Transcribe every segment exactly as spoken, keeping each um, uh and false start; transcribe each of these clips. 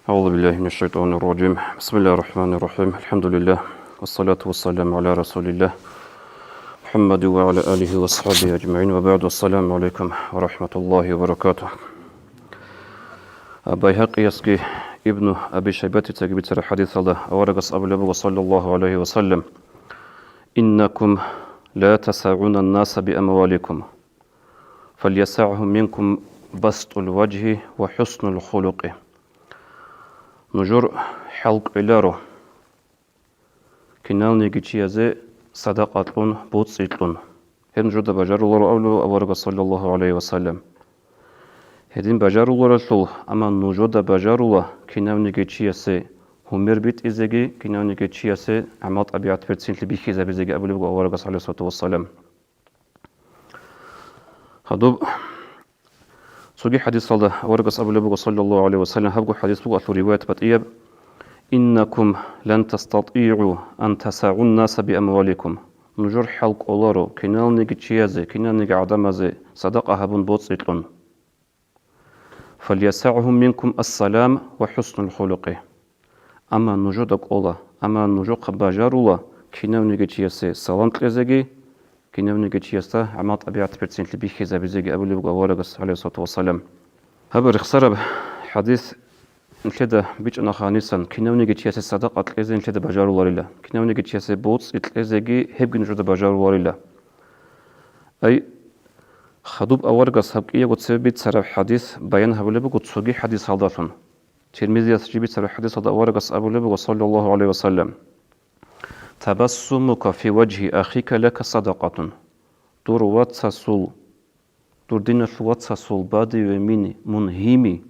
أعوذ بالله من الشيطان الرجيم. بسم الله الرحمن الرحيم. الحمد لله. والصلاة والسلام على رسول الله محمد وعلى آله وصحبه أجمعين. وبعد. السلام عليكم ورحمة الله وبركاته. Байгьакъиясги Ибну Аби Шайбатицаги бицараб хадисалда аварагас абулеб буго, саллаллаху гӀалайхи ва саллям: «Иннакум ла тасагӀуна ан-наса би амваликум, фальясагӀгьум минкум бастул важгьи ва хӀуснул хулукъи». Нужер хӀал кӀвеларо киналниги чиязе садакъа кьун, боцӀи кьун. Гьеб нужеда бажаруларо абулеб аварагас, саллаллаху гӀалайхи ва саллям. Гьедин бажаруларелъул, амма нужеда бажарула кинавниги чиясе гьумер битӀизеги, кинавниги чиясе гӀамал-тӀабигӀат берцинлъи бихьизабизеги абулеб буго аварагас, гӀалайхиссалату вассалам. Гьадуб цоги хадисалда аварагас абулеб буго, саллаллаху гӀалайхи ва саллям, гьабго хадис буго алъул риваят батӀияб: «Иннакум лан тастатигӀу ан тасагӀун наса би амваликум». Нужер хӀал кӀоларо киналниги чиязе, киналниги гӀадамазе садакъа гьабун, боцӀи кьун. «ФальясагӀгьум минкум ассалам ва хӀуснул хулукъи». Амма нужеда кӀола, амма нужехъа бажарула кинавниги чиясе салам кьезеги, кинавниги чиясда гӀамал-тӀабигӀат берцинлъи бихьизабизеги абулеб буго аварагас, гӀалайхиссалату вассалам. Гьаб рехсараб хадис нилъеда бичӀчӀана гьанисан, кинавниги чиясе садакъа кьезе нилъеда бажаруларила, кинавниги чиясе боцӀи кьезеги гьебги нужеда бажаруларила. Ай, хадуб аварагас гьаб кӀиябго цебе бицараб хадис баян гьабулеб буго цоги хадисалдалъун. Тирмизияс жиб бицараб хадисалда аварагас абулеб буго, саллаллаху гӀалайхи ва саллям: «Табассумука фи важгьи ахика лака садакъатун». Дур вацасул, дур диналъул вацасул бадиве мини, мун гьими,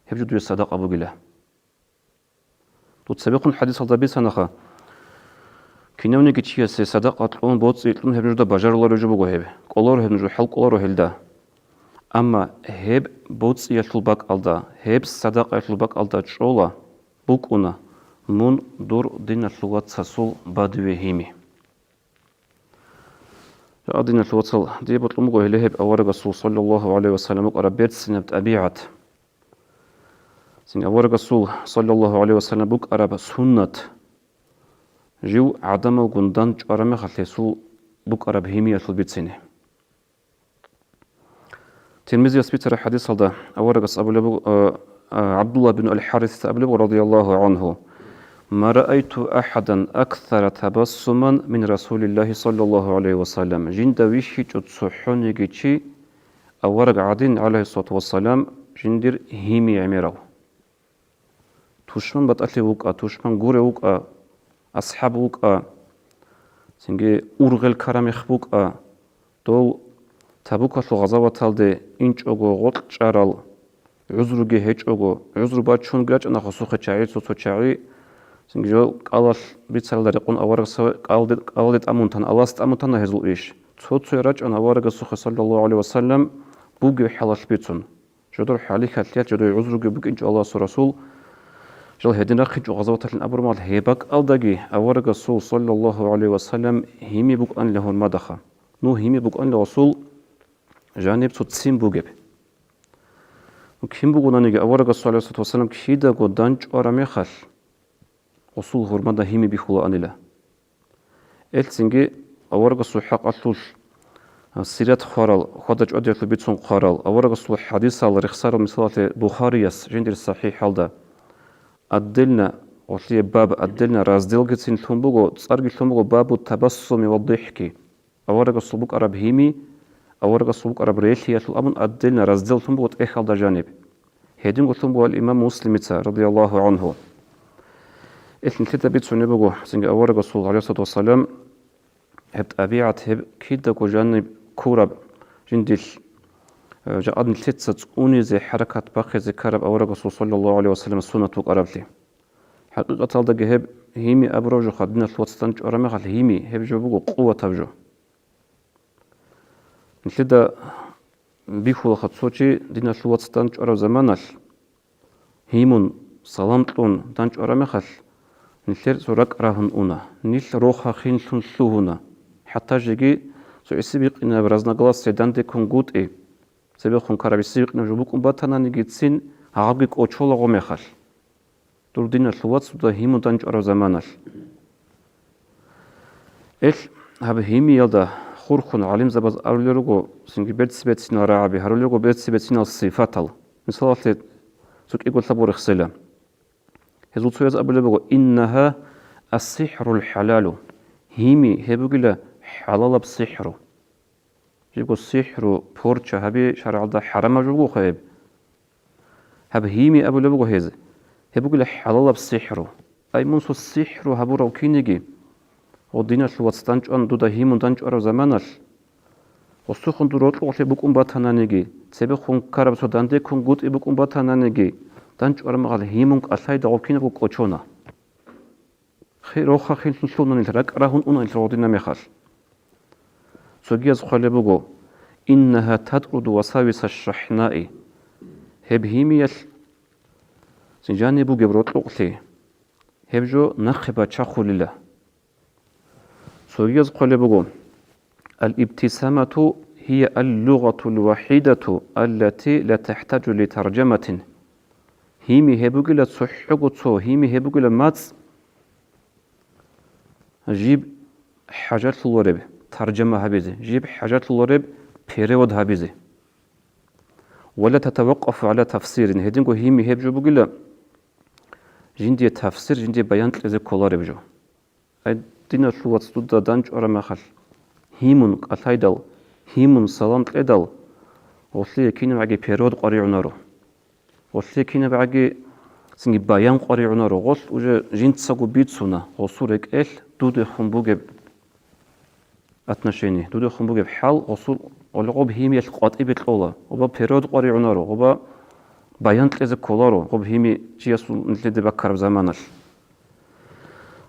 гьеб жо дуе садакъа бугила. Дуца цебехун хадисалда бицанаха, кинавниги чиясе садакъа кьун, боцӀи кьун гьеб нужда бажарулареб жо буго гьеб, кӀоларо гьеб нуж, хӀал кӀоларо гьелда. Амма гьеб боцӀиялъул бакӀалда, гьеб садакъаялъул бакӀалда чӀола, букӀуна, мун дур диналъул вацасул бадиве гьими. Гьа, диналъул вацал, дие бокьун буго гьеле гьеб аварагасул, саллаллаху гӀалайхи ва саллям, букӀараб берцинаб тӀабигӀат. Цинги аварагасул, саллаллаху гӀалайхи ва саллям, букӀараб суннат, жив гӀадамалгун дандчӀвараб мехалъ гьесул букӀараб гьимиялъул бицине. Тирмизияс бицараб хадисалда аварагас абулеб буго, а, а, ГӀабдулла бин аль-Харисица абулеб буго, радияллаху гӀанху: «Ма раайту ахадан аксара табассуман мин Расулиллахи саллаллаху гӀалайхи ва саллям». Жинда вихьичӀо цохӀониги чи авараг гӀадин, гӀалайхиссалату вассалам, жиндир гьими гӀемерав. Тушман батӀалъи вукӀа, тушман гуре вукӀа, асхӀаб вукӀа, цинги ургъел ккарамих букӀа, дол Табукалъул гъазаваталде инчӀого гъоркь чӀарал, гӀузруги гьечӀого, гӀузру бачунги рачӀана хасухъе чагӀи, цо-цо чагӀи, цинги жо кӀалалъ бицаралда рекъон аварагас кӀалде, кӀалалде тӀамун тана, Аллагьас тӀамун тана гьезул иш. Цо-цо рачӀана аварагасухъе, саллаллаху гӀалайхи ва саллям, бугеб хӀалалъ бицун. Жодор хӀалихьалъиялъ жодой гӀузруги букӀинчӀо Аллагьасул Расул, жал гьедин рахъинчӀо гъазаваталъин абурмал, гьеб бакӀалдаги аварагасул, саллаллаху гӀалайхи ва саллям, гьими букӀанила гьурмадаха. Ну, гьими букӀанила гъасул жаниб цо ццин бугеб. Ну, кин бугонаниги аварагасул, гӀалайхиссалату вассалам, кидаго дандчӀвараб мехалъ, гъусул гьурмада гьими бихьулаанила. Элцинги аварагасул хӀакъалъулъ, а, сират хварал, хьвада-чӀвадиялъул бицун хъварал, аварагасул хадисал рехсарал, мисалалъе, Бухарияс жиндир сахӀихӀалда отдельно, гъолъие баб, отдельно разделгицин лъун буго, цӀарги лъун буго «Бабу табассуми ва дихки». Аварагасул букӀараб гьими, аварагасул букӀараб релълъиялъул абун отдельно раздел лъун буго тӀехьалда жаниб. Гьединго лъун буго ал-Имам Муслимица, радияллаху гӀанху. Ил нилъеда бицунеб буго, цинги аварагасул, гӀалайхиссалату вассалам, гьеб тӀабигӀат, гьеб кидаго жаниб ккураб жиндилъ, э, жакъа нилъеца цӀунизе, хӀаракат бахъизе ккараб аварагасул, саллаллаху гӀалайхи ва саллям, суннат букӀараблъи. ХӀакъикъаталдаги гьеб гьими абураб жо, диналъул вацас дандчӀвараб мехалъ гьими, гьеб жо буго къуватаб жо. Нилъеда бихьулаха, цо чи диналъул вацас дандчӀвараб заманалъ гьимун, салам кьун дандчӀвараб мехалъ, нилъер цо ракӀ рагьун уна, нилъ рохахинлъун лъугьуна, хӀатта жеги цо гӀисибикъинаб разногласие дандеккунгутӀи, цебехун ккараб гӀисибикъинаб жо букӀун батананигицин, гьабги кӀочола гъо мехалъ. Дур диналъул вацалда гьимун дандчӀвараб заманалъ. Эл, гьаб гьимиялда хурхун гӀалимзабаз абулел руго, цинги берци-берцинал рагӀаби гьарулел руго, берци-берцинал сифатал. Мисалалъе, цо кӀиго лъабго рехсела. Гьезул цояз абулеб буго: «Иннагьа ассихӀрул хӀалалу». Гьими гьеб бугила хӀалалаб сихӀру. Жибго сихӀру, порча гьаби шаргӀалда хӀарамаб жо бугоха гьеб. Гьаб гьими абулеб буго гьез. Гьеб бугила хӀалалаб сихӀру. Ай, мун цо сихӀру гьабурав киниги, гъо диналъул вац дандчӀван дуда гьимун дандчӀвараб заманалъ, гъосухъун дур рокьукълъи букӀун батананиги, цебехун ккараб цо дандеккун гутӀи букӀун батананиги, дандчӀвараб мехалъ гьимун кӀалъайда гъоб кинабго кӀочона. Хи-, рохахинлъун лъугьунанил, ракӀ рагьун унанил гъодина мехалъ. Цогияз хъвалеб буго: «Иннагьа татӀруду васависа шшахӀнаи». Гьеб гьимиялъ жаниб бугеб рокьукълъи, гьеб жо нахъе бачахулила. Цогияз хъвалеб буго: «Ал-ибтисамату гьия ал-лугъатул вахӀидату аллати ла тахӀтаджу ли таржаматин». Гьими гьеб бугила цохӀого цо, гьими гьеб бугила мацӀ, жиб хӀажалъулареб таржама гьабизе, жиб хӀажалъулареб перевод гьабизе. «Ва ла татавакъафу гӀала тафсирин», гьединго гьими гьеб жо бугила, жиндие тафсир, жиндие баян кьезе кколареб жо. Ай, диналъул вац дуда дандчӀвараб мехалъ, гьимун кӀалъайдал, гьимун салам кьедал, гъолъие кинабгӀаги перевод къваригӀунаро. Гъолъие кинабгӀаги цинги баян къваригӀунаро. Гъолъ уже жинцаго бицуна, гъосул рекӀелъ дудехун бугеб отношение, дудехун бугеб хӀал, гъосул гъоле гъоб гьимиялъ къватӀибе кьола, гъоба перевод къваригӀунаро, гъоба баян кьезе кколаро, гъоб гьими чиясул нилъеде баккараб заманалъ.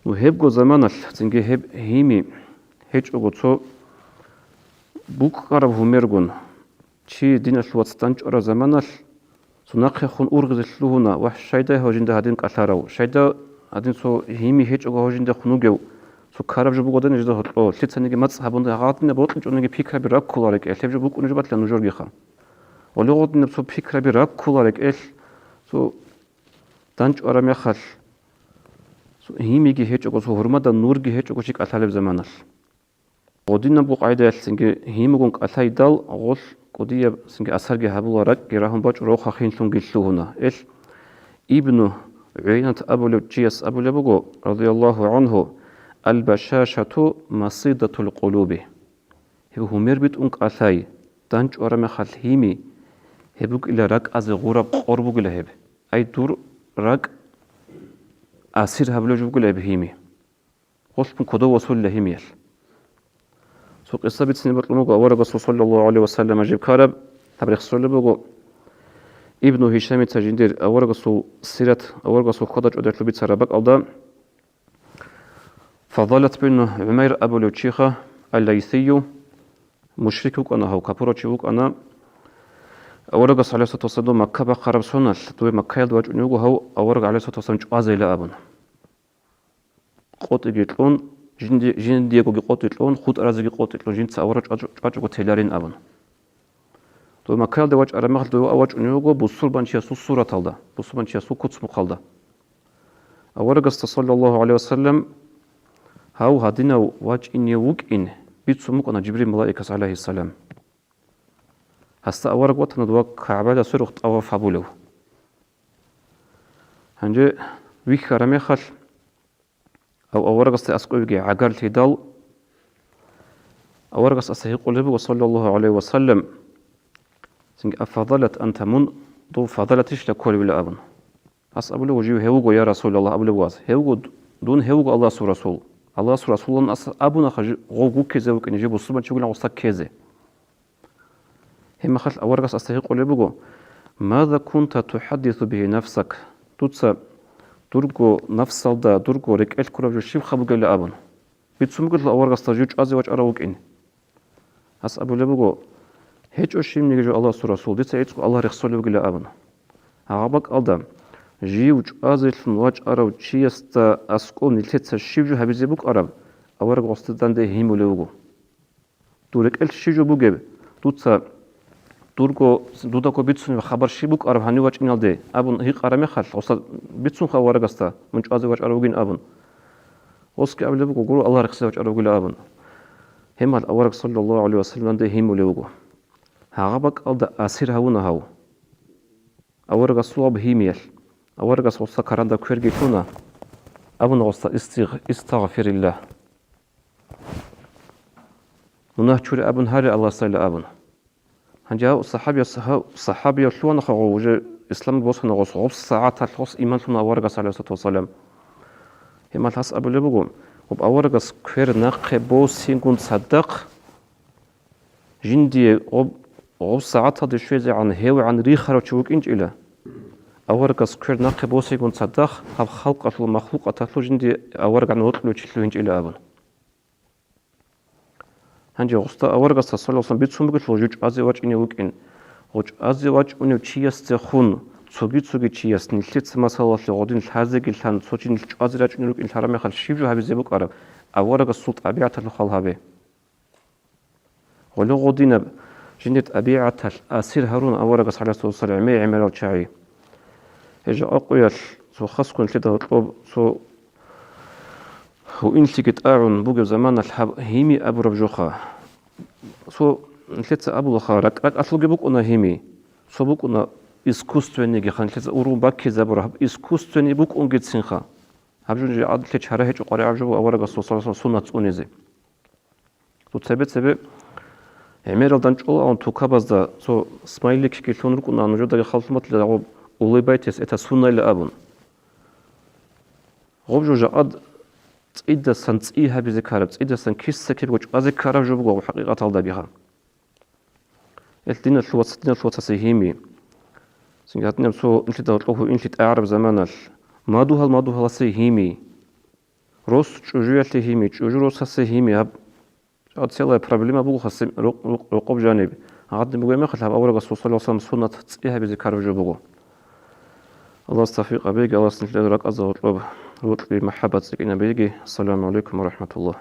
Ну, гьебго заманалъ, цинги гьеб гьими гьечӀого цо букӀараб гьумергун, чи диналъул вац дандчӀвараб заманалъ, цо нахъехун ургъизе лъугьуна: «Вагь, щайдай гьав жинда гьадин кӀалъарав? Щайда гьадин цо гьими гьечӀого гьав жиндехун вугев? Цо ккараб жо бугодай нижеда гьоркьо, лъицаниги мацӀ гьабундай гьадинаб бокьичӀониги пикраби раккула рекӀелъ, гьеб жо букӀунеб жо батила нужергиха». Гьоле гъодинаб цо пикраби раккула рекӀелъ, цо дандчӀвараб мехалъ, цо гьимиги гьечӀого, цо гьурмада нурги гьечӀого чи кӀалъалеб заманалъ. Гъодинабго къагӀидаялъ цинги гьимигун кӀалъайдал, гъолъ кӀудияб цинги асарги гьабула, ракӀги рагьун бачӀун рохахинлъунги лъугьуна. Эл Ибну ГӀуйнат абулев чияс абулеб буго, радияллагьу гӀангьу: «Аль-башашату масидатул къулуби». Гьеб гьумер битӀун кӀалъай, дандчӀвараб мехалъ гьими, гьеб букӀила ракӀазе гъураб къор бугила гьеб. Ай, дур ракӀ асир гьабулеб жо бугила гьеб гьими. Гъолъ мун кодов васулила гьимиялъ. Цо къиса бицине бокьун буго аварагасул, саллаллагьу гӀалайгьи ва саллам, жиб ккараб, гьаб рехсолеб буго Ибну Гьишамица жиндир аварагасул сират, аварагасул хьвада-чӀвадиялъул бицараб бакӀалда. Фадалат бин ГӀумайр абулев чиха, Аль-Лайсию, мушрик вукӀана гьав, капурав чи вукӀана. Аварагас, гӀалайгьиссалату вассалам, дов Макка бахъараб соналъ, дов Маккаялда вачӀунев вуго гьав, авараг, гӀалайгьиссалату вассалам, чӀвазейила абун. КъотӀиги кьун, жинди-, жиндиегоги къотӀи кьун, хутӀаразеги къотӀи кьун, жинца авараг чӀвач-, чӀвачӀого теларин абун. Дов Маккаялда вачӀараб мехалъ дов авараг вачӀунев вуго бусурбанчиясул сураталда, бусурбанчиясул куцмухъалда. Аварагасда, саллаллагьу гӀалайгьи ва саллам, гьав гьадинав вачӀинев вукӀин бицун букӀана Жибрил малаикас, гӀалайгьиссалам. Гьасда авараг ватана дова КагӀбаялда сверухъ тӀаваф гьабулев. Гьанже вихьараб мехалъ, гьав аварагасда аскӀовеги гӀагарлъидал, аварагас гьасда гьикъулеб буго, саллаллагьу гӀалайгьи ва саллам, цинги: «Афадалат анта, мун дов Фадалатищила кколевила?» абун. Гьас абулев вуго: «Жив гьев вуго, я Расулаллагь», абулев вуго гьас. «Гьев вуго, дун гьев вуго Аллагьасул Расул. Аллагьасул Расулан ас абунаха жи-, гъов гуккизе вукӀине, жив бусурбанчи вугилан гъосда ккезе». Гьеб мехалъ аварагас гьасда гьикъулеб буго: «Маза кунта тухӀаддису бигьи нафсак?» Дуца дурго нафсалда, дурго рекӀелъ ккураб жо щибха бугебали абун. Бицун бугелъул аварагасда жив чӀвазе вачӀарав вукӀин. Гьас абулеб буго: «ГьечӀо щибниги жо, Аллагьасул Расул, дица гӀицӀго Аллагь рехсолеб бугила», абун. Гьаб бакӀалда, жив чӀвазелъун вачӀарав чиясда аскӀов нилъеца щиб жо гьабизе букӀараб, авараг гъосда данде гьимулев вуго. Дур рекӀелъ щиб жо бугеб, дуца Дурго, дудаго бицунеб хабар щиб букӀараб гьанив вачӀиналде абун гьикъараб мехалъ, гъосда бицунха аварагасда, мун чӀвазе вачӀарав вугин абун. Гъосги абулеб буго, гуро Аллагь рехсезе вачӀарав вугила абун. Гьеб мехалъ авараг саллаллагьу гӀалайгьи вассаламде гьимулев вуго. Гьагъа бакӀалда асир гьавуна гьав. Аварагасул гьаб гьимиялъ. Аварагас гъосда каранда кверги лъуна. Абуна гъосда: «Истигъ-, истагъфириллагь». Мунагь чури абун гьаре Аллагьасайилан абун. Гьанже гьав сахӀабияс, гьав сахӀабияв лъугьанаха гъов, уже ислам босана гъос, гъоб сагӀаталъ гъос иман лъуна аварагас, гӀалайгьиссалату вассалам. Гьеб мехалъ гьас абулеб буго, гъоб аварагас квер нахъе босингун цадахъ, жиндие гъоб, гъоб сагӀаталде щвезегӀан гьевгӀан рихарав чи вукӀинчӀила, аварагас квер нахъе босингун цадахъ, гьаб халкъалъул, махлукъаталъул жиндие авараган вокьулев чи лъугьинчӀила абун. Гьанже гъосда аварагасда саллаллагьу гӀалайгьи вассалам бицун бугелъул жив чӀвазе вачӀине вукӀин. Гъо чӀвазе вачӀунев чиясдехун цоги-цоги чияс нилъеца масалалъе гъодин лъазеги лъан, цо чи нилъ чӀвазе рачӀунел рукӀин лъараб мехалъ щиб жо гьабизе букӀараб? Аварагасул тӀабигӀаталъухъ хал гьабе. Гъоле гъодинаб жиндир тӀабигӀаталъ асир гьарун аварагас, гӀалайгьиссалату вассалам, гӀемер-гӀемерал чагӀи. Гьеб жакъа къоялъ цо хасго нилъеда гьоркьоб цо гьуинлъиги тӀагӀун бугеб заманалъ гьаб гьими абураб жоха. Цо нилъеца абулаха, ракӀ-ракӀалъулги букӀуна гьими. Цо букӀуна искусственныйги, нилъеца ургъун баккизабураб, гьаб искусственный букӀунгицинха. Гьаб жо нилъее чара гьечӀо къваригӀараб жо буго аварагасул саллаллагьу гӀалайгьи вассалам суннат цӀунизе. Цо цебе-цебе гӀемерал дандчӀвала абун тукабазда цо смайликги лъун рукӀуна, нужедаги хал лъун батила гъоб улыбайтесь, это суннайила абун. Гъоб жо жакъа цӀидасан цӀи гьабизе ккараб, цӀидасан киса-кибего чӀвазе ккараб жо буго гъоб хӀакъикъаталдагиха. Ил диналъул вац-, диналъул вацасе гьими. Цинги гьадинаб цо нилъеда гьоркьоб гьуинлъи тӀагӀараб заманалъ мадугьал-мадугьаласе гьими. Рос чӀужуялъе гьими, чӀужу росасе гьими, гьаб целая проблема буго хассе рокъ-, рокъ-, рокъоб жаниб. Гьадин бугеб мехалъ гьаб аварагасул саллаллагьу гӀалайгьи вассалам суннат цӀи гьабизе ккараб жо буго. Аллагьас тавфикъ гьабеги, Аллагьас нилъер ракӀазда гьоркьоб рокьи, махӀаббат цӀикӀкӀинабеги. Ассаламу гӀалайкум ва рахӀматуллагь.